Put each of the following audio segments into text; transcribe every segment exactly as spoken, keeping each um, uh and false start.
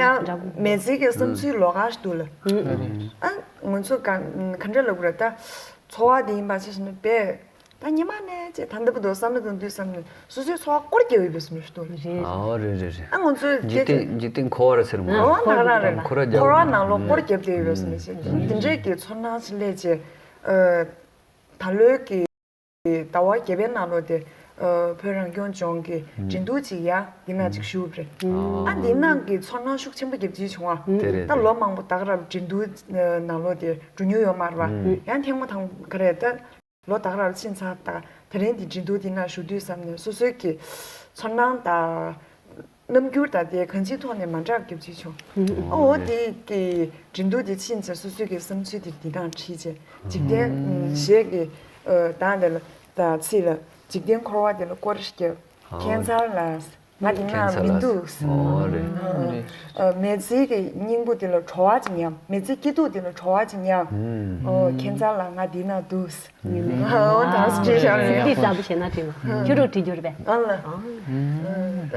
ཨ་འདྲ་པོ། མེལ་ཚེ་གི་བསམ་ཚུལ་ལོགས་ཀ་ཞིག་འདུག་ལ། ཨ་ང་ཚོ་ག་ག་འདྲ་ལབ་དགོས་རེད་ད། འཚོ་བ་འདི་ཡིན་པ་ཆ་བཞག་ན་དཔེ། ད་ཉི་མ་ནས་ཅེས་ད་འདི་པོ་འདུག་བསམ་བློ་གཏོང་དུས་བསམ་ནས་སོ་སོའི་འཚོ་བ་སྐོར་རྒྱབ་ཡོད་པའི་བཟོ་འདྲ་ཞིག་འདུག་ལ། རེད། ཨོ་རེད་རེད་རེད། ཨ་ང་ཚོའི་འཇིག་སྐད་ཆ། རྟེན་འཇིག་རྟེན་འཁོར་བ་ར་ཟེར་མོ། ཨོ་ད་རང་རེད། འཁོར་བ་རྒྱབ། འཁོར་བ་ནང་ལོགས་སྐོར་རྒྱབ་བསྡད་ཡོད་པའི་བཟོ་འདྲ་ཞིག་འདི་འདྲའི་གི་ཚོར་སྣང་ཞིག་སླེབས་བྱས། ཨ་ད་ལོའི་གི་ཟླ་བ་བརྒྱད་པའི་ནང་ལོགས་དེ་ཨ་བོད་རང་སྐྱོང་ལྗོངས་ཀྱི་ཨུམ། འགྲན་བསྡུར་ཅིག་ཡ་འདི་ནང་ཅིག་ཞུགས་པ་རེད། ཨ་འདི་ནང་གི་ཚོར་སྣང་ཤུགས་ཆེན་པོ་རྒྱབ་ཅིག་བྱུང་བ། དེ་རེད། ད་ལོ་མང་པོ་ད་ག་རང་འགྲན་བསྡུར་ནང་ལོགས་དེ་འགྲོ་མྱོང་ཡོད་མ་རེད་བ། ཨུམ། ཡང་ཐེངས་མ་དང་ག་རེད་ད། ལོ་ད་ག་རང་ཕྱིན་ཚར་ད་དེ་རིང་འདི་འགྲན་བསྡུར་འདི་ནང་ཞུགས་དུས་བསམ་ནས་སོ་སོའི་གི་ཚོར་སྣང་དང་། རྣམ་འགྱུར་དང་དེ་གང་ཅིའི་ཐོག་ནས་མ་འདྲ་བརྒྱབ་ཅིག་བྱུང་། ཨོ་དེ་གི་འགྲན་བསྡུར་དེ་ཕྱིན་ཚེ་སོ་སོའི་གི་བསམ་ཚུལ་དེ་འདི་དང་འཁྲིལ་བྱས་འཇིག་རྟེན་ཞེས་ཀྱི་དང་དེ་ལ་དང་ཚིག་ལ་འཇིག་རྟེན་འཁོར་བ་དེ་ལ་སྐོར་རེ་བརྒྱབ། ཁྱད་མཚར་ལ་ང་དེ་ན་མི་འདུག། ཨོ་རེད། མེལ་ཚེ་གི་སྙིང་པོ་དེ་ལ་བྲོ་བ་ཅིག་ཉམས། མེལ་ཚེ་སྐྱིད་སྡུག་དེ་ལ་བྲོ་བ་ཅིག་ཉམས། ཨོ་ཁྱད་མཚར་ལ་ང་དེ་ན་འདུག། ཨོ་ད་སྤྲད་བཞག་རེད། འདི་ལྟ་བུ་བྱས་ན་དྲན་ནོ། ཁྱོད་རང་བྲིས་རྒྱུ་རེད་པས། ཨ་ལ།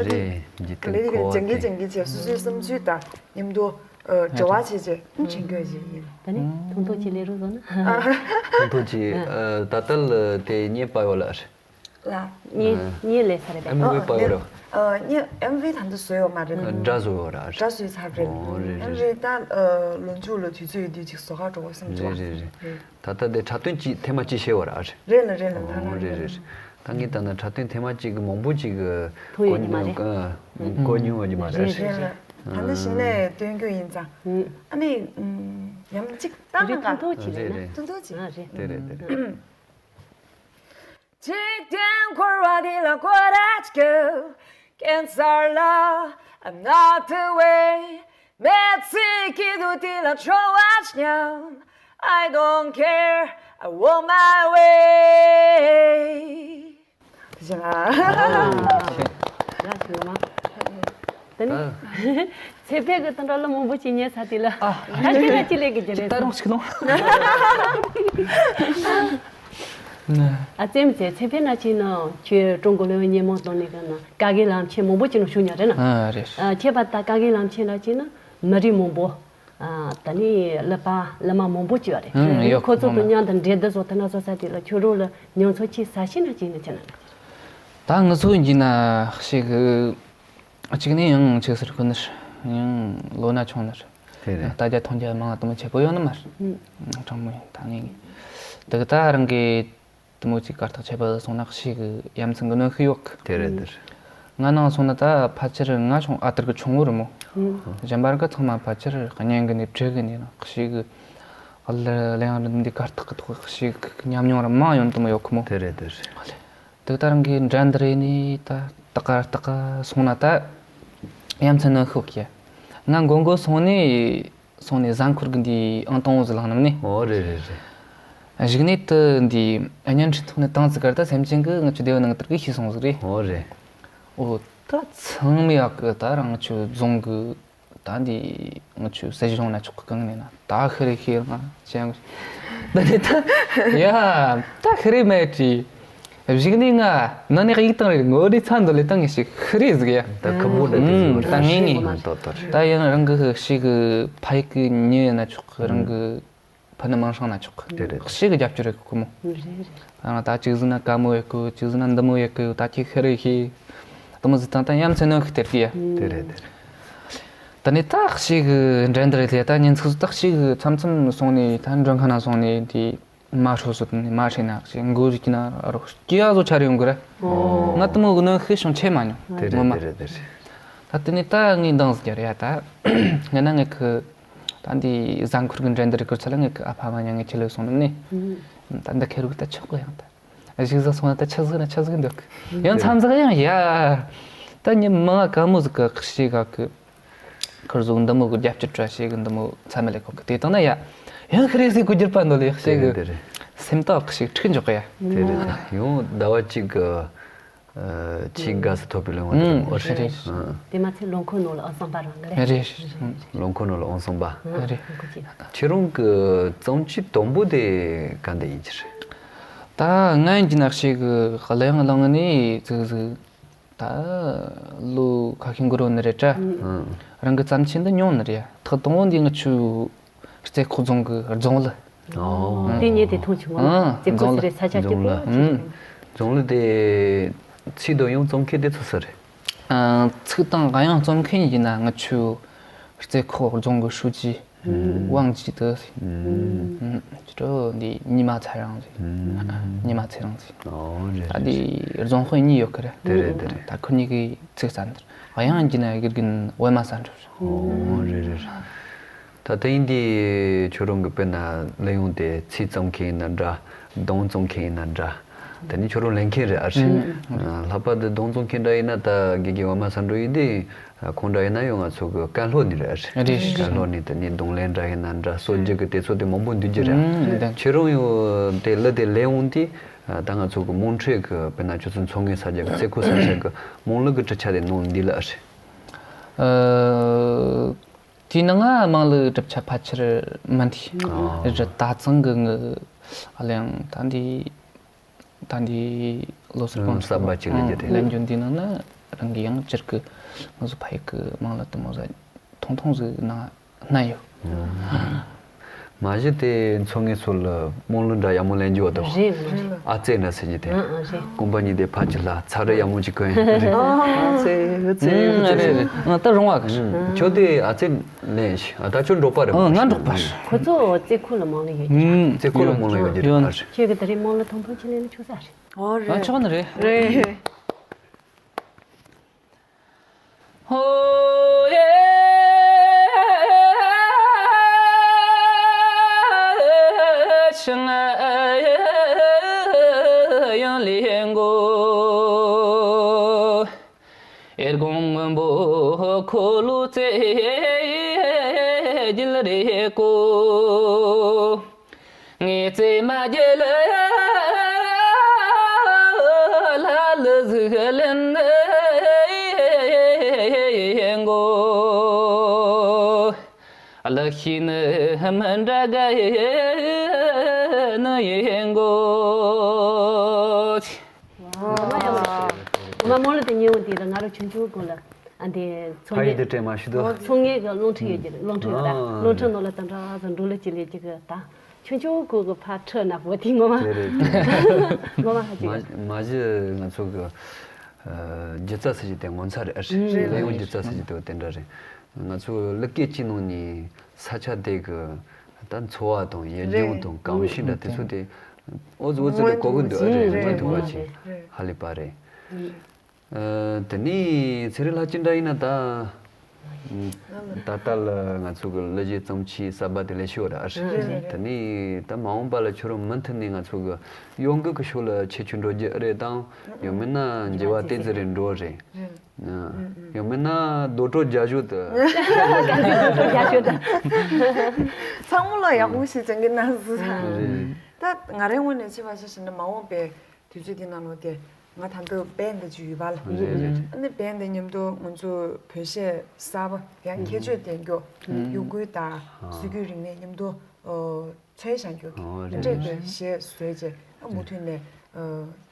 རེད། འཇིག་རྟེན་འཁོར་བ་ལས་ཀྱི་ལྗང་གི་ལྗང་གི་བྱས་སོ་སོའི་བསམ་ཚུལ་དང་མཉམ་དུ་འབྲེལ་བ་བྱས་བྱས་དྲན་རྒྱུ་ཞིག་ཡིན། ད་ནི་ཐུང་ཐུང་ཅིག་ལས་རོགས་བཟོ་ན། ཐུང་ཐུང་ཅིག་ད་ལྟ་ལ་དེ་བརྙན་པ་ཡོད་ལ། ལ། བརྙན་བརྙན་ལས་ས་རེད་པས། ཨེམ་ཝི་པ་ཡོད་ར། ཨ་ཨ་བརྙན་ཨེམ་ཝི་ད་འདི་བཟོས་ཡོད་མ་རེད། སྒྲ་བཟོས་ཡོད་ར། སྒྲ་བཟོས་ཚར་རེད། ཨོ་རེད་ཨེམ་རེད་ཝི་ད་ལོ་མཇུག་ལ་དུས་ཚོད་ཡོད་དུས་ཅིག་བཟོ་ག་འགྲོ་དགོས་བསམ་བྱུང་། རེད་རེད་རེད། ད་ལྟ་དེ་འཁྲབ་སྟོན་གཅིག་ཐེངས་མ་གཅིག་བྱས་ཡོད་ར། རེད་ལ་རེད་ལ་ད་ཨོ་ལ་རེད་རེད་རེད། རེད། ད་ངས་ལྟ་ན་འཁྲབ་སྟོན་ཐེངས་མ་གཅིག་གི་མང་པོ་ཅིག་གི་ཐོན་ཡོད་ཀྱི་མ་རེད། གོ་མྱོང་ཡོད་ཀྱི་མ་རེད། རེད་ལ། ད་ལྟ་གཞི་ནས་སྟོན་རྒྱུ་ཡིན་ཙང་། ཨ་ནི་ཡང་གཅིག་ལྟ་ན་དགའ། ཐུང་ཐུང་ཅིག་ལས་ན། ཐུང་ཐུང་ཅིག་ཨ་རེད། དེ་རེད་དེ་རེད། འཇིག་རྟེན་འཁོར་བ་འདི་ལ་སྐོར་ར་རྒྱབ། ཁྱད་མཚར་ལ། I'm not the way། མེལ་ཚེ་སྐྱིད་སྡུག་འདི་ལ་བྲོ་བ་ཅིག་ཉམས། I don't care། I want my way། དེ་བྱས་ན། ཡ་ཞུ་མ། ད་ནི་ཚེ་འཕེལ་གི་དང་འདྲ་ལ་མང་པོ་ཅིག་ཉན་ས་དེ་ལ་ཨ་ད་ཁྱེད་ལ་ཅི་ལས་གི་རྒྱུ་རེད། ད་རུང་ཞིག་ལོང་། ཨ་ཙེམ་ཚེ་ཚེ་འཕེལ་ན་ཅི་ན་ཁྱོད་ཀྲུང་གོ་ལོན་ཉེ་མོ་དང་ནི་ག་ན་ཀ་གི་ལམ་ཆེན་མང་པོ་ཅིག་ནང་ཞུགས་ཉོ་རེད་ན། ཨ་རེད། ཨ་ཁྱེད་པ་ད་ཀ་གི་ལམ་ཆེན་ལ་ཅི་ན་མི་རིགས་མང་པོ། ཨ་ད་ནི་ལག་པ་ལག་མ་མང་པོ་ཅིག་ཡོད་རེད། ཨང་ཡོད། ཁོ་ཚོ་དང་མཉམ་དུ་འབྲེལ་བསྡུར་བཟོ་ཐུབ་ན་བཟོ་ས་དེ་ལ་ཁྱོད་རང་ལ་མྱོང་ཚོར་ཅིག་ཟ་ཤེས་ན་ཅིག་ནི་ཅི་ན། ད་ང་ཚོ་ཡིན་ན་ཞིག་གཅིག་ནས་ཡང་ཆེ་ཟེར་ཁོ་ནར་ཡང་ལོ་ན་ཆུང་ནར་དེ་རེད། ལྟ་རྒྱ་མཐོང་རྒྱ་མང་དུ་མ་ཆེ་པོ་ཡོད་ནི་མར་དྲང་མོ་ཡིན། ད་ངས་དེ་གི་ད་རང་གི་དེ་མོ་ཅིག་གར་ཐག་ཆད་པ་སོང་ན་ཞིག་ཡ་མཚན་གི་གནོན་ཤུགས་ཡོད་གི། དེ་རེད་དེ་རེད། ང་ནང་སོང་ན་ད་ཕལ་ཆེར་ང་ཆུང་ཨ་ཐུར་གི་ཆུང་ངུ་རེད་མོ། གཞན་པ་ར་གི་ཚང་མ་ཕལ་ཆེར་གཉེན་གི་ནས་བྲེ་གི་ནས་ན་ཞིག་གི་ཨ་ལ་ལེ་ཡང་རི་འདི་གར་ཐག་གི་ཐོག་ཞིག་གི་ཉམས་མྱོང་ར་མང་ཡོད་དེ་མོ་ཡོད་གི་མོ། དེ་རེད་དེ་རེད། དེ་ད་རང་གི་འགྲན་བསྡུར་ནས་ད་ཏག་ཏག་སོང་ན་ད་ཡ་མཚན་གནོན་ཤུགས་ཡོད་གི། ང་མགོ་མགོ་སོང་ནས། སོང་ནས་གཟའ་འཁོར་གི་འདི་ཨང་དང་པོ་ཟིག་བླངས་ནམ་ནི། ཨོ་རེད་རེད་རེད། གཞུག་ནས་དུ་འདི་བརྙན་འཕྲིན་ཐོག་ནས་བཏང་ཟིག་གར་ད་སེམས་ཅན་གི་ང་ཆུ་སྡེ་བ་ནང་དུ་གི་ཤི་སོང་ཟིག་རེད། ཨོ་རེད། ཨོ་ད་ཚང་མས་ཡག་གི་ད་རང་ཆུ་རྫོང་གི་ད་འདི་ང་ཆུ་སྲིད་གཞུང་ན་ཆོག་གི་གང་ནས་ན་ད་ཤི་རེ་ཤི་རང་ཅང་ད་ནི་ད་ཡ་ད་ཤི་རེ་མེད་ཀི། གཞུག་ནས་ང་ནང་ནས་གཡུག་བཏང་རེད། ངོ་རེ་ཚ་འདོད་ལས་བཏང་ངེས་ཤིག་ཤི་རེ་ཟིག་ཡ། ད་ཁི་པོ་འདྲ་དེ་ཟིག་ད་ངེས་ངེས། ད་ཡང་རང་གི་ཤི་གི་ཕ་ཡུལ་གི་མྱི་ཡིན་ན་ཆོག་གི། རང་གི་ཕ་ནི་མིང་སྲིང་ན་ཆོག་གི། དེ་རེད། ཤི་གི་རྒྱབ་སྐྱོར་རེད་གོ་མོ། རེད་རེད། ད་ང་ད་ཅིག་ཟིག་ན་དཀའ་མོ་ཡོད་གི། ཅིག་ཟིག་ན་འདི་མོ་ཡོད་གི། ད་ཁྱེད་ཤི་རེ་ཤི། དེ་མོ་ཟིག་བཏང་ད་ཡ་མཚན་གནོན་ཤུགས་སྟེར་གི་ཡ། དེ་རེད་དེ་རེད། ད་ནི་ད་ཤི་གི་འགྲན་བསྡུར་རེད་ལ་ད་ཉིན་ཚིགས་སུ་ད་ཤི་གི་མཚམས་མཚམས་སོང་ནས་ད་མགྲོན་ཁང་ན་སོང་ནས་དེ། མ་ཧྲོ་སོ་དང་མ་ཧྲེ་ན་ཞེས་མགོ་རིག་ན་རོ་སྐྱེ་བ་བཟོ་ཆ་རེ་ཡོང་གི་ར། ང་དེ་མོ་གི་གནོན་ཤུགས་བྱུང་ཆེ་མ་མྱོང་། དེ་རེད་ངོ་མ། དེ་རེད་དེ་རེད། ད་དེ་ནས་ད་ངས་འདང་ཟིག་རྒྱབ་ཡ་ད། ངས་ན་ངས་ཁི་ད་འདི་གཟའ་འཁོར་གི་འགྲན་བསྡུར་གི་ཚོད་ལ་ངས་ཁི་ཨ་ཕ་མ་ཉ་ངས་ཁྱེད་ལ་སོང་ནམ་ནས། ད་འདི་ཁེ་རུ་ད་ཆོག་གི་ཡང་ད། གཞུག་ཟིག་སོང་ན་ད་ཆི་ཟིག་ན་ཆི་ཟིག་འདུག་ཡང་མཚམས་ཟིག་ཡང་ཡ། ད་ཉི་མ་དཀའ་མོ་ཟིག་གི་ཤི་ག་གི། ཁར་ཟུག་འདི་མོ་གི་རྒྱབ་སྐྱོར་བཀྲ་ཤིས་གི་འདི་མོ་ཚད་མེད་ལས་ཁོག་གི་དེ་དང་ན་ཡ། ཡང་ཁི་རེ་ཟིག་གི་རྒྱུད་པ་འདོད་ལ་ཡག་ཤེས་གི། དེ་རེད། སེམས་ཐག་ཞིག་འཁྲིག་འཇོག་གི་ཡ། དེ་རེད། ཡང་ཟླ་བ་གཅིག་གི་ཨ་ཆེས་དགའ་སུ་ཐོབ་པའི་ལོ་ངོ་དེ་རེད། ཨོ་རེད། དེ་མ་ཚད་ལོ་འཁོར་ནང་ལ་ཨང་གསུམ་པ་རང་གི་རེད། རེད། ལོ་འཁོར་ནང་ལ་ཨང་གསུམ་པ། རེད། ཁྱེད་རང་གི་བརྩམས་ཆོས་དང་པོ་དེ་ག་འདི་ཡིན་གྱི་རེད། ད་ང་ཡིན་གྱི་ནག་ཤེས་གི་གླུ་དབྱངས་གླིང་ནས་ཙིག་ཟིག་ད་ལོ་ཁ་ཤས་འགོར་ནི་རེད་དྲ། ཨང་། རང་གི་བརྩམས་ཆོས་འདི་ཉུང་ནི་རེད། ཐོག་དང་པོ་འདི་ང་ཆུ་རྩེ་ཁོག་རྫོང་གི་རྫོང་ལི། ཨོ། དེ་ཉིད་དེ་མཐོང་བྱུང་བ། ཨང་། རྩེ་ཁོག་རྫོང་ལི། ཟེར་རེད་ས་ཆ་སྐྱིད་པོ་རྫོང་ལི། ཅིག་རེད། རྫོང་ལི་དེ་ཚིག་དང་ཡང་རྩོམ་མཁན་དེ་ཚོ་སུ་རེད། ཨ། ཚིག་དང་དབྱངས་རྩོམ་མཁན་ཡིན་ན་ང་ཆུ་རྩེ་ཁོག་རྫོང་གི་ཧྲུའུ་ཅི། ཨུམ། ཝང་ཅི་ཏི་ཟེར། ཨུམ། ཨུམ། ཅི་ཏོ་འདི་ཉི་མ་ཚེ་རིང་ཟེར། ཨུམ། ཉི་མ་ཚེ་རིང་ཟེར། ཨོ་རེད། ད་རེད། འདི་རྫོང་དཔོན་གཉིས་ཡོད་གི་རེད། དེ་རེད་དེ་རེད། ད་ཁོ་གཉིས་ཀྱི་ཚིག་རྩ་འདིར། དབྱངས་ཀྱི་ན་དགེ་རྒན་པད་མ་བསམ་གྲུབ་ཟེར། ཨོ་རེད་རེད། ད་དེ་ཡིན་དུས་ཁྱོད་རང་གི་དཔེར་ན་གླུ་དབྱངས་དེ་ཚིག་རྩོམ་མཁན་ཡིན་ན་འདྲ། གདངས་རྩོམ་མཁན་ཡིན་ན་འདྲ། དེ་ནི་ཁྱོད་རང་ལེན་མཁན་རེད་ཨ་རེད། ཨུམ། ཨ། ལྷག་པར་དུ་གདངས་རྩོམ་མཁན་འདྲ་ཡིན་ན་ད་དགེ་རྒན་པད་མ་བསམ་གྲུབ་ཡིན་དུས། ཁོང་འདྲ་ཡིན་ན་ཡང་ང་ཚོ་གི་བཀའ་སློབ་ནི་རེད། རེད། བཀའ་སློབ་ནི་དེ་ནི་གདོང་ལེན་འདྲ་ཡིན་ན་འདྲ་སྲོལ་རྒྱུན་གི་དེ་ཚོ་དེ་མང་པོ་འདུས་རྒྱུ་རེད། ཨང་། ཁྱེད་རང་ཡང་དེ་གླུ་དེ་ལེན་འོང་དུས་ད་ང་ཚོ་གི་དམངས་ཁྲོད་གི་དཔེར་ན་ཁྱོད་ཚོ་མཚོ་སྔོན་ས་ཆ་གི་རྩེ་ཁོག་ས་ཆ་གི་དམངས་གླུ་གི་གྲུབ་ཆ་དེ་ནང་འདུས་ལ་ཨ་རེད། ཨ། དེའི་ནང་ང་དམངས་གླུ་གྲུབ་ཆ་ཕལ་ཆེར་མི་འདུས། ཨ། རེད། ད་ཚང་གི་ངི་ཨ་ལེང་ད་འདི། ད་འདི་ལོ་སར་ཨང་། གོང་གསར་པ་ཅིག་ལས་རྒྱུ་རེད། ལེན་རྒྱུ་འདི་ནང་ན་རང་གི་ཡང་སྤྱིར་གི་ང་ཚོ་ཕ་ཡུལ་གི་དམངས་གླུ་དུ་མོ་ཟ་ཐུང་ཐུང་ཟིག་ནང་ན་ཡོད། མ་གཞི་དེ་མཚོ་སྔོན་སོགས་ལ་དམངས་གླུ་འདྲ་ཡག་མོ་ལེན་རྒྱུ་བ་དང་། རེད་རེད། ཨ་ཙེ་ན་ཟེར་གྱི་དེ། ཨ་ཨ་རེད། ཀོམ་པ་ཉི་དེ་ཕ་ཅི་ལ་ཚ་རེ་ཡག་མོ་ཅིག་གོན། རེད། ཨ་ཙེ་ཨ་ཙེ་ཨ་ཙེ། རེད་རེད། ད་རུང་བ་གི། ཁྱོད་དེ་ཨ་ཙེ། ལན་ཞིག་ཨ་ད་ཁྱོད་འབྲོག་པ་རེད་པ། ཨ། ང་འབྲོག་པ་རེད། ཁོ་ཚོ་རྩེ་ཁོག་ལ་དམངས་གླུ་ཡོད་ཀྱི་རེད། རྩེ་ཁོག་ལ་དམངས་གླུ་ཡོད་ཀྱི་རེད། ཁྱོད་ཀྱིས་ད་རེས་དམངས་གླུ་ཐོང་ཐོང་ཅིག་ལེན་ན་ཆོག་ས་རེད། ཨོ་རེད། ཨ་ཆོག་ནི་རེད། རེད། ཧོ་ཡེ་ཤང་ཡང་ལེན་གོ། ཨེ་དགོང་སྔོན་པོ་འཁོར་ལོ་རྩེ་རྒྱལ་རེ་བསྐོར། ངེས་རྩེ་མ་རྒྱལ་ལ་ལུ་ཟིག་ལེན་གོ། ལག་ཤེས་ནི་མི་འདྲ་གི་ནི་ཡིན་གོ། ང་མོ་ལ་དེ་ཉེ་བོ་དེ་ལ་ང་རོ་ཆུང་ཆུང་གོ་ལ། ཨ་འདི་ཚོང་ཕ་ཡི་ངེ་དེ་དྲན་མ་ཤི་དོ། ཚོང་ངེ་གི་རླུང་འཕྲིན་ཡོད་ཀྱི་རླུང་འཕྲིན་ཡོད་ར། ཨ། རླུང་འཕྲིན་ནང་ལ་དང་འདྲ་ཟ་འགྲོ་ལ་ཅི་ལས་ཅི་གི་ད་ཆུང་ཆུང་གོ་གི་ཕ་ཁྲི་ན་བོ་དེ་ངོ་མ། དེ་རེད། ངོ་མ་ཧ་ཅི་གི། མ་གཞི་ང་ཚོ་གི་སྒྱུ་རྩལ་ཟེར་གྱི་དེ་ངོ་མཚར་རེད་ཨ་རེད། རེད། ལ་ཡོང་སྒྱུ་རྩལ་ཟེར་གྱི་དེ་དེ་འདྲ་རེད། ང་ཚོ་གླུ་སྐད་ཅིག་ནང་ནས་ས་ཆ་དེ་གི་ད་འཚོ་བ་དང་ཡུལ་ལྗོངས་དང་གོམས་གཤིས་འདྲ་དེ་ཚོ་དེ་ཨོ་ཙི་ཨོ་ཙི་ལས་གོ་གི་འདུག་ཨ་རེད། མངོན་ཐུབ་པ་ཅིག་ཧ་ལས་པ་རེད། ཨ། དེ་ནས་ཚེ་རིང་ལྷ་ཅི་འདྲ་ཡིན་ན་ད། ད་ལྟ་ལ་ང་ཚོ་གི་གླུ་གཞས་རྩོམ་ཆོས་གསར་པ་དེ་ལས་ཤོར་ར་ཨ་རེད། རེད་རེད། དེ་ནས་ད་མ་འོངས་པ་ལ་ཁྱོད་རང་མུ་མཐུད་ནས་ང་ཚོ་གི་ཡོང་སྒོ་གི་ཕྱོགས་ལ་ཁྱེད་ཆོས་འགྲོ་རྒྱུ་ཨ་རེད་དང་ཡང་མིན་ན་འགྱུར་བ་ཏོག་ཙམ་རེ་འགྲོ་རེད། ཡང་མིན་ན་རྡོ་གྲོ་རྒྱ་ཤོད་དུ། ཚང་མ་ལ་ཡག་པོ་ཞིག་སྦྱང་གི་གནང་ཟིག་རེད། ད་ང་རའི་ངོས་ནས་ཆེ་བ་ཞིག་བྱས་ན་མ་འོངས་པའི་དུས་ཚོད་འདི་ནང་ལོགས་དེ་ང་ད་ལྟ་བན་དེ་ཅིག་ཡོད་པ་ལ། རེད་རེད། ཨ་ནི་བན་དེ་མཉམ་དུ་ང་ཚོ་བོད་གཞས་གསར་པ་ཡང་ཁྱད་ཆོས་ལྡན་རྒྱུ་ཡོང་སྒོ་དང་སྲོལ་རྒྱུན་རིག་གནས་མཉམ་དུ་མཚོན་བྱ་རྒྱུ་ཨོ་རེད་འདྲ་རེད། གི་གཞས་བཟོས་རྗེས་ཨ་མུ་མཐུད་ནས་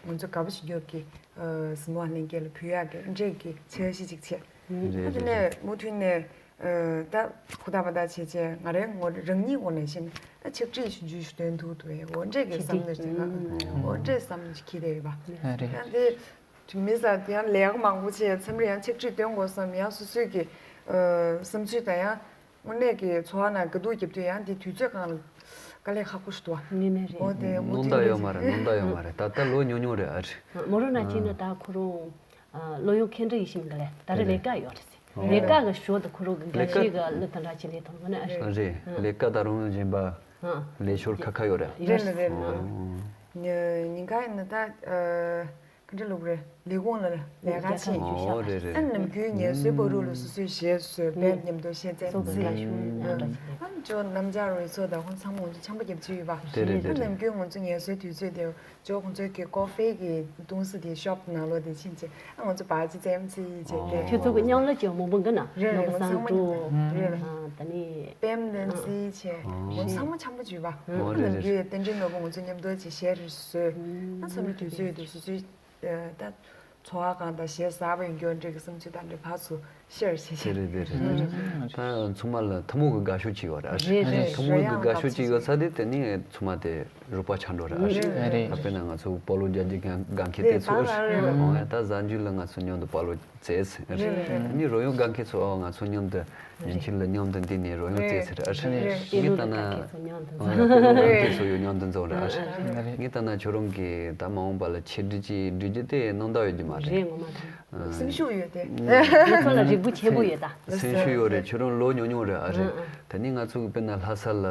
ང་ཚོ་དགའ་པོ་བྱེད་རྒྱུ་གི་གཟིགས་མོ་བ་ལྷན་རྒྱས་ལ་ཕུལ་ཡག་གི་འདྲ་གི་འཆར་གཞི་ཅིག་བྱས། རེད་ཨ་དེ་རེད་ནས་རེད། མུ་མཐུད་ནས། ད་ཧུར་ཐག་པ་ཐག་བྱས་བྱས་ང་རའི་ངོ་རང་ཉིད་ངོས་ནས་བཤད་ན་ད་ཕྱག་བྲིས་ཞུ་རྒྱུ་ཞུ་དོན་ཐུག་འདུག་འོ་འདྲས་ཀྱི་བསམ་བློ་ཞིག་འོ་འདྲས་བསམ་བློ་ཞིག་འཁྱེར་བསྡད་ཡོད་པ། ཨ་རེད། ཡང་དེ་དུས་མི་ཟ་དེ་ཡང་ལས་ཀ་མང་པོ་བྱས་མཚམས་རེ་ཡང་ཕྱག་བྲིས་སྟོན་དགོས་བསམ་ཡང་སོ་སོའི་གི་བསམ་ཚུལ་དང་ཡང་དངོས་གནས་ཀྱི་འཚོ་བ་ནང་དགའ་སྡུག་རྒྱབ་དུས་ཡང་དེ་དུས་ཚོད་སྒང་ལ་དཀའ་ལས་ཁག་པོ་ཞིག་འདུག་བ། ངེས་མེད་རེད། འོ་དེ་མུ་སྣུན་མཐུད་མདའ་ཡོད་མ་རེད། སྣུན་མདའ་ཡོད་མ་རེད། ད་ལྟ་ལོ་ཉུང་ཉུང་རེད་ཨ་རེད། མོ་རང་ན་ཅིག་ན་ད་ཁོ་རང་། ཨ། ལོ་ཡོང་ཁེ་འདྲ་ཡིན་ཞིང་ག་ལེ་ད་རེ་ལས་ཀ་ཡོད་རེད་ཟེར། ལས་ཀ་གི་ཞོར་དུ་ཁོ་རང་གི་རྒྱ་ཆེ་གི་གླུ་དང་འདྲ་ཅིག་ལས་ཐོང་ན་ཨ་རེད། ལས་ཀ་ད་རུང་གཞན་པ་ལས་ཤོར་ཁ་ཁ་ཡོད་རེད། རེད་རེད་རེད། ཉིན་ཁ་ཡིན་ན་ད་ག་འདྲ་ལུག་རེད། ལས་ཁུངས་ལ་ལས་ཀ་བྱེད། ཨོ་རེད་རེད། ཨ་ནམ་རྒྱུན་ངལ་གསོའི་བར་དུ་ལ་སོ་སོའི་གཞས་བཟོས་པའི་མཉམ་དུ་ཤེས་ཚད་རྩིས། ཨ་ཅོ་རྣམ་ཅག་རོལ་ཚོ་དང་ཁོང་ཚང་མ་ང་ཚོ་ཆམ་པ་རྒྱབ་ཀྱི་ཡོད་པ། རེད་རེད་རེད། ཨ་ནམ་རྒྱུན་ང་ཚོ་ངལ་གསོའི་དུས་ཚོད་དེ། ཇོ་ཁོང་ཚོའི་གི་ཀོ་ཧྥེ་གི་གདུང་སེམས་དེ་ཤོབ་ནང་ལོགས་དེ་ཕྱིན་ཆད་ཨ་ང་ཚོ་བར་ཅི་ཙམ་ཙི་བྱས་ཏེ། ཁྱོད་ཚོ་གི་མཉམ་ལ་ཅིག་མང་པོ་འགི་ན་རེད་རེད། ནོར་བུ་ང་ཚང་མ་སང་ཀྲོ་མཉམ་རེད་རེད། ཨ་ད་ནི་པེམ་ནན་སི་བྱས་ང་ཚང་མ་འཆམ་པོ་བྱུས་པ། ཨ་ནམ་རྒྱུན་རྟེན་འབྲེལ་ནོར་བུ་ང་ཚོ་མཉམ་དུ་ཅིག་ཞལ་རེ་བཟོས། ཨ་མཚམས་རེ་དུས་ཚོད་དུ་སོ་སོའི་ད། འཚོ་བ་གང་དང་ཞེ་ས་བ་ཡིན་སྐྱོན་འདྲེ་གི་བསམ་ཚུལ་དང་འདྲེ་ཕར་ཚུར་ཤེར་བྱེད་བྱེད། རེད་རེད་རེད་རེད། ད་ཚང་མ་ལ་ཐུན་མོང་གི་དགའ་ཤོས་ཅིག་ཡོད་རེད། རེད་རེད། ཐུན་མོང་གི་དགའ་ཤོས་ཅིག་ཡོད་ས་དེ་དེ་ནི་ཚང་མ་དེ་རོགས་པ་ཆགས་འགྲོ་རེད་ཨ་རེད། རེད། ད་དཔེར་ན་ང་ཚོ་སྤོ་ལོ་རྒྱག་རྒྱུ་གང་གང་ཁེ་དེ་ཚོ་རེད། ད་གཟའ་མཇུག་ལ་ང་ཚོ་མཉམ་དུ་སྤོ་ལོ་རྩེས། རེད། ནི་རོལ་དབྱངས་དགའ་མཁན་ཚོ་ང་ཚོ་མཉམ་དུ་ཉིན་ཁྱིམ་ལ་མཉམ་དུ་འདི་ནས་རོལ་དབྱངས་རྩེས་ཚར་ཨ་ཧྲི། རེད། ངས་ལྟ་ན་ཨ་ཧྲི། ཨ་ཧྲི། ངས་ལྟ་ན་ཁྱོད་རང་གི་ད་མ་འོངས་པ་ལ་ཆེད་སྒྲིག་ཅིག་སྒྲིག་རྒྱུ་དེ་སྣང་དག་ཡོད་ཀྱི་མ་རེད། རེད་ངོ་མ་རེད། སེམས་ཤུགས་ཡོད་དེ། ང་ཚོ་ལ་རེ་སྒུག་ཆེན་པོ་ཡོད་ད། སེམས་ཤུགས་ཡོད་རེད། ཁྱོད་རང་ལོ་ཉུང་ཉུང་རེད་ཨ་ཧྲི། ད་ནི་ང་ཚོ་གི་དཔེར་ན་ལྷ་ས་ལ།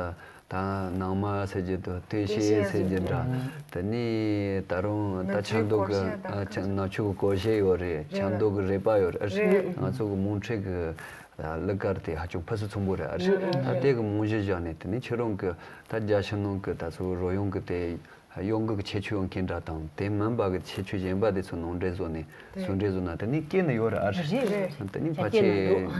ད་ནང་མ་ཟེར་རྒྱུ་དང་སྟོད་གཞས་ཟེར་རྒྱུ་འདྲ། དེ་ནས་ད་རུང་ད་ཆབ་མདོ་གི་ཨ་ཆ་ནག་ཆུ་གི་སྒོར་གཞས་ཡོད་རེད། ཆབ་མདོ་གི་རེད་པ་ཡོད་རེད། ང་ཚོ་གི་མོན་ཁྲོད་གི་གླུ་གར་དེ་ཧ་ཅང་ཕུན་སུམ་ཚོགས་པོ་རེད་ཨ་རེད། ད་དེ་གི་རྨང་གཞི་བཞག་ནས་དེ་ནས་ཁྱེད་རང་གི་ད་རྒྱ་ཕྱི་ནང་གི་ད་ཚོ་རོལ་དབྱངས་གི་དེ་གཡོ་འགུལ་གི་ཁྱད་ཆོས་ཡོད་མཁན་འདྲ་དང་དེ་མིན་པ་གི་ཁྱད་ཆོས་གཞན་པ་དེ་ཚོ་ནང་འདྲེན་བཟོ་ནས་ཟུང་འབྲེལ་བཟོ་ན་དེ་ནས་སྐྱེས་ནས་ཡོད་རེད་ཨ་རེད། རེད་རེད། དེ་ནས་ཕལ་ཆེར་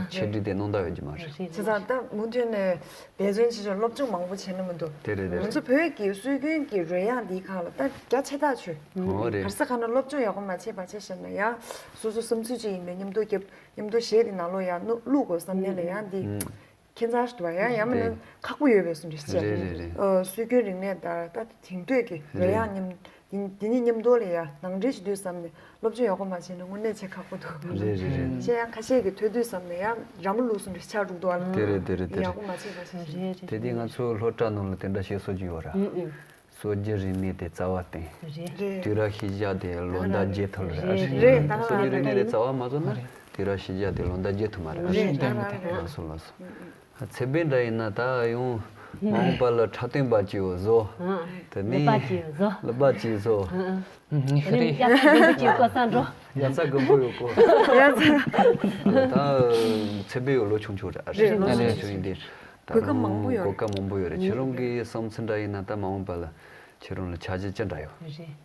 ཆེད་སྒྲིག་དེ་གནང་ད་ཡོད་ཀྱི་མ་རེད། བྱས་ཙང་ད་མུ་མཐུད་ནས་འབད་བརྩོན་བྱེད་ཆོག་སློབ་སྦྱོང་མང་པོ་བྱས་ན་མི་འདུག་དེ་རེད་དེ་ང་རེད། ཚོ་བོད་ཀྱི་སྲོལ་རྒྱུན་གྱི་རོལ་དབྱངས་འདིའི་སྒང་ལ་ད་རྒྱ་ཆེ་ཐག་ཆོད། འོ་རེད། ག་རེ་ཟེར་ག་ན་སློབ་སྦྱོང་ཡག་པོ་མ་བྱས་པ་བྱས་ཤེས་ན་ཡང་སོ་སོ་བསམ་ཚུལ་ཅིག་ཡིན་པའི་མཉམ་དུ་རྒྱབ་མཉམ་དུ་གཞས་དེ་ནང་ལོགས་ཡང་བླུག་དགོས་བསམ་ནས་ལ་ཡང་འདི་ཁྱད་མཚར་ཞིག་འདུག་ཡང་ཡང་མིན་ན་ཁག་པོ་ཡོད་པའི་བཟོ་འདྲ་ཞིག་རེད་རེད་རེད། སྲོལ་རྒྱུན་རིག་གནས་དང་ད་དེང་དུས་ཀྱི་རོལ་དབྱངས་མཉམ་འདི་འདི་གཉིས་མཉམ་དུ་ལ་ཡང་ནང་འདྲེན་ཞིག་འདུག་བསམ་ནས་སློབ་སྦྱོང་ཡག་པོ་མ་བྱས་ན་དངོས་གནས་བྱེད་ཁག་པོ་འདུག་རེད་རེད་རེད། ཁྱེད་ཡང་ཁ་ཤས་ཀྱིས་ཐོས་དུས་བསམ་ནས་ཡང་ར་མ་ལུག་བཟོ་འདྲ་ཆགས་འགྲོ་འདུག་ཨ་ལ། དེ་རེད་དེ་རེད་དེ་ཡག་རེད། པོ་མ་བྱས་པ་ཞིག་རེད་རེད། དེ་དུས་ང་ཚོ་སློབ་གྲྭ་ནང་ལ་དེ་འདྲ་བཤད་སྲོལ་ཅིག་ཡོད་ར། ཨུ་ཨུ། སྲོལ་རྒྱུན་རིག་གནས་དེ་རྩ་བ་བརྟན། རེད། དུས་རབས་ཤུལ་བཞག་དེ་ལོ་ཟླ་བརྗེད་ཐུབ་རེད། རེད་རེད། སྲོལ་རྒྱུན་རིག་གནས་དེ་རྩ་བ་མ་བཟོ་ན་དུས་རབས་ཤུལ་བཞག་དེ་ལོ་ཟླ་བརྗེད་ཐུབ་མ་རེད། རེད་རེད། ལགས་སོ་ལགས་སོ། ཚེ་འབེན་འདྲ་ཡིན་ན་ད་ཡང་མ་འོངས་པ་ལ་འཁྲབ་སྟོན་པ་ཅིག་བཟོ། དེ་ནས་ལག་པ་ཅིག་བཟོ། ལག་པ་ཅིག་བཟོ། ཨུ་ཨུ། ངས་རེད། ཡ་ས་འགྲོ་གི་ཅིག་གོ་ས་འགྲོ། ཡ་ས་དགོན་པོ་ཡོད་གོ། ཡ་ས། ད་ཚེ་འབེན་ཡོད་ལོ་ཆུང་ཆུང་རེད། རེད་ལོ་ཆུང་ཆུང་ཡིན་དེ། གོ་སྐབས་མང་པོ་ཡོད་རེད། གོ་སྐབས་མང་པོ་ཡོད་རེད། ཁྱེད་རང་གི་བསམ་ཚུལ་འདྲ་ཡིན་ན་ད་མ་འོངས་པ་ལ་ཁྱེད་རང་ལ་འཆར་གཞི་ཅི་འདྲ་ཡོད། རེད།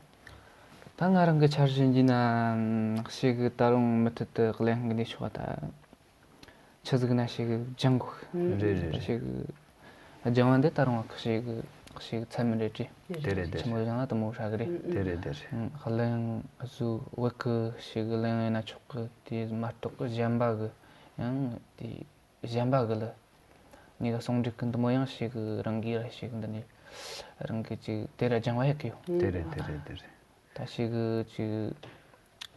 ད་ང་རང་གི་འཆར་གཞི་ཡིན་ན་ཞེ་གི་ད་རུང་མུ་མཐུད་དུ་གླུ་དབྱངས་ཀྱི་ནུས་ཤུགས་ད་ཆི་ཟིག་ན་ཞེ་གི་སྦྱང་དགོས། རེད་རེད་རེད། ཞེ་གི་སྦྱང་བ་འདི་ད་རུང་ཞེ་གི་ཞེ་གི་ཚད་མི་རེད་དྲི། དེ་རེད་དེ་ཆི་མོ་རེད། སྦྱང་ན་དུ་མོ་ཧྲ་གི་རེད། དེ་རེད་དེ་རེད། གླུ་དབྱངས་གཟུགས་བོད་གི་ཞེ་གི་གླུ་དབྱངས་ཡིན་ན་ཆོག་གི། དེ་མ་གཏོགས་གི་གཞན་པ་གི་ཡང་དེ། གཞན་པ་གི་ལ། ངེད་ཀྱི་ཟུང་འབྲེལ་གི་འདི་མོ་ཡང་ཞིག་རང་གིས་ར་ཞིག་འདི་ནས་རང་གི་ཅིག་དེ་ར་སྦྱང་བ་ཡག་གི་ཡོད། དེ་རེད་དེ་རེད་དེ་རེད། ད་ཞིག་ཅིག་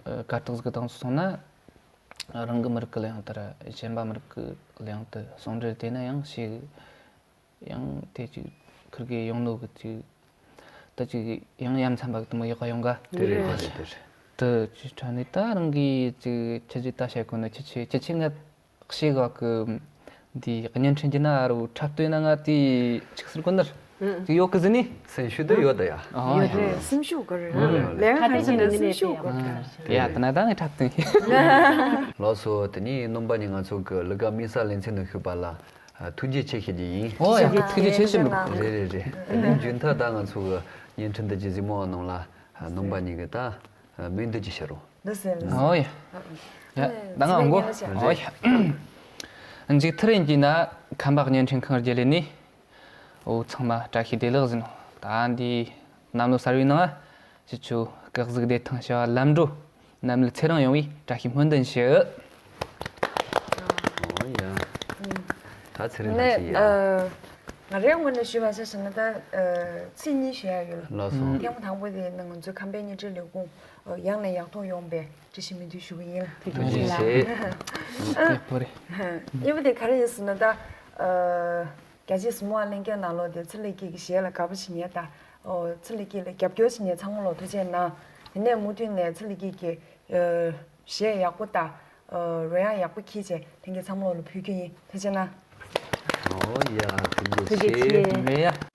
ཨ་གར་སྟེགས་ཟིག་དང་སོང་ན་རང་གི་མི་རིགས་ཀྱི་གླུ་དབྱངས་དེ་ར་གཞན་པ་མི་རིགས་ཀྱི་གླུ་དབྱངས་དེ་ཟུང་འབྲེལ་དེ་ན་ཡང་ཞིག་ཡང་དེ་ཅིག་ཁུར་གི་ཡོང་ནོ་གི་ཅིག་ད་ཅིག་ཡང་ཡ་མཚན་པ་གི་དེ་མོ་ཡག་ག་ཡོང་ག་དེ་རེད་དེ་རེད་དེ་རེད། དེ་ཅིག་ཁྲ་ནི་ད་རང་གི་ཅིག་ཁྱི་ཅིག་ད་བཤད་གོ་ནི་ཁྱི་ཆེ་ཁྱི་ཆེ་ང་ཤེས་ག་གི་འདི་བརྙན་འཕྲིན་གྱི་ན་རུ་འཁྲབ་སྟོན་ན་ང་དེ་ཅིག་ཟེར་གོ་ནར་ཅིག་ཡོད་གི་ཟེར་ནི། སེམས་ཤུགས་དེ་ཡོད་ད་ཡ། ཨ་ཡོད་རེད། སེམས་ཤུགས་དགོས་རེད། ལས་ཀ་ཁ་ཤས་ནི་སེམས་ཤུགས་དགོས་རེད། ཡ་ད་ན་ད་ནི་འཁྲབ་སྟོན་ཞིག་ལགས་སོ། དེ་ནི་རྣམ་པ་གཉིས་ང་ཚོ་གི་གླུ་གར་དམིགས་བསལ་ལེ་ཚན་དུ་ཞུགས་པ་ལ་ཐུགས་རྗེ་ཆེ་ཞུ་རྒྱུ་ཡིན། ཨོ་ཡ་ཐུགས་རྗེ་ཆེ་ཞུ་ལགས། རེད་རེད་རེད། དེ་ནི་རྒྱུན་མཐའ་ད་ང་ཚོ་གི་བརྙན་འཕྲིན་འདི་གི་གཟིགས་མོ་བ་ནང་ལ་རྣམ་པ་གཉིས་གི་ད་མིང་འདི་གི་ཤར་རོ། འདི་ཟེར་ལ། ཨོ་ཡ། ཡ་ད་ང་འོང་གོ། ཨོ་ཡ། མཇུག་མཐར་ཡིན་གྱི་ན་ཁམས་པ་བརྙན་འཕྲིན་ཁང་བརྒྱུད་ལས་ནི། འོ་ཚང་མ་བཀྲ་ཤིས་བདེ་ལེགས་ཟེར་ནོ། ད་འདི་གནམ་ལོ་གསར་བའི་ནང་ང་ཕྱི་ཆོ་སྐུ་གཟུགས་བདེ་ཐང་བྱ་བ་ལམ་འགྲོ། ནམ་ལུགས་ཚེ་རིང་ཡོང་བའི་བཀྲ་ཤིས་སྨོན་འདུན་ཞུ། ཨོ་ཡ། ད་ཚེ་རིང་ལྷ་ཆེ་ཡ། ང་རའི་ངོས་ནས་ཞུ་བ་ཆ་བཞག་ན་ད་ཚིག་གཉིས་ཞུ་ཡ་ཡོད། ལགས་སོ། ཐེངས་མ་དང་པོ་དེ་ནི་ང་ཚོའི་ཁམས་པའི་བརྙན་འཕྲིན་ལས་ཁུངས་ཡང་ནས་ཡག་ཐོག་ཡོང་བའི་བཀྲ་ཤིས་སྨོན་འདུན་ཞུ་གི་ཡིན། ཐུགས་རྗེ་ཆེ། ཡག་པོ་རེད། གཉིས་པ་དེ་ག་རེ་ཡིན་ཟེར་ན་ད། རྒྱ་ཆེ་གཟིགས་མོ་བ་ལྷན་རྒྱས་ནང་ལོགས་དེ་ཚེ་ལེགས་སྐྱིད་ཀྱི་གཞས་ལ་དགའ་པོ་བྱེད་མཁན་དང་། ཨོ་ཚེ་ལེགས་སྐྱིད་ལ་རྒྱབ་སྐྱོར་བྱེད་མཁན་ཚང་མ་ལོ་ཐུགས་རྗེ་གནང་། དེ་ནས་མུ་མཐུད་ནས་ཚེ་ལེགས་སྐྱིད་ཀྱི་གཞས་ཡག་པོ་དང་། རོལ་དབྱངས་ཡག་པོ་འཁྱེར་བྱས་ལྷན་རྒྱས་ཚང་མ་ལོ་ལ་ཕུལ་རྒྱུ་ཡིན། ཐུགས་རྗེ་གནང་། ཨོ་ཡ་ཐུགས་རྗེ་ཆེ། ཐུགས་རྗེ་ཆེ། མེ་ཡ།